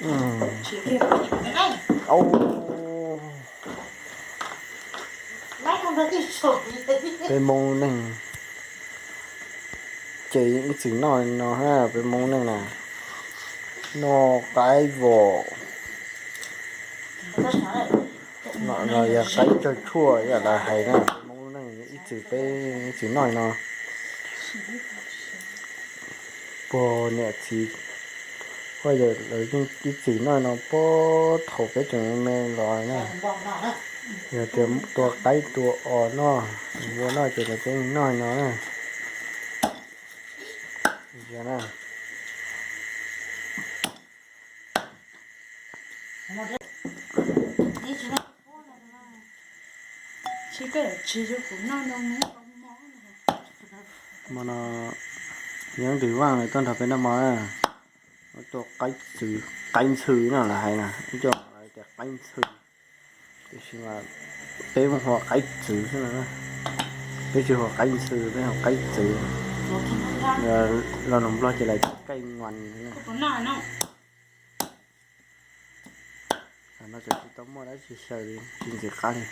Au, peb Hmoob neej ces ib txwm noj no, peb Hmoob neej na, noj qaib vom, no yog qaib tsawg tshuaj yam lawv hais na, peb Hmoob neej ib txwm, peb ib txwm noj no. Puag niam txiv, puag yawm lawv yeej ib txwm noj no puag thaum peb tseem me los na. Yog tias tua qaib tua os noj, ua noj ces lawv peb noj no na. Hmo no yog tus vaj lawv tuaj nrog peb noj hmo na, tua qaib txwv, qaib ntxhw no lawv hais na, ib co lawv tias qaib ntxhw, tiam sis mas peb hu ua qaib txwv xwb na. Peb tsis hu ua qaib ntxhw, peb hu ua qaib txwv. Lo lus Nplog ces lawv tias caij nkuas. Tam no ces tsis tau muaj dab tsi xyaw li, tsis ntxim qab li.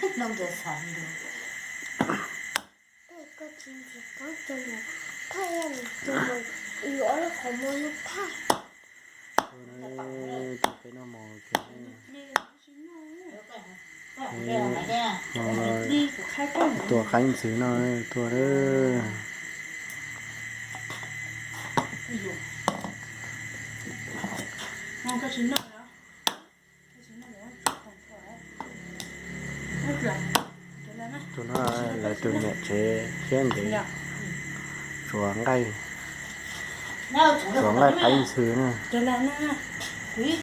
Peb noj mov, tua qaib ntxhw no, tua. Tus no lawv tus niam tsev thiab ntev, tsuav nqaij, tsuav nqaij qaib ntxhw na.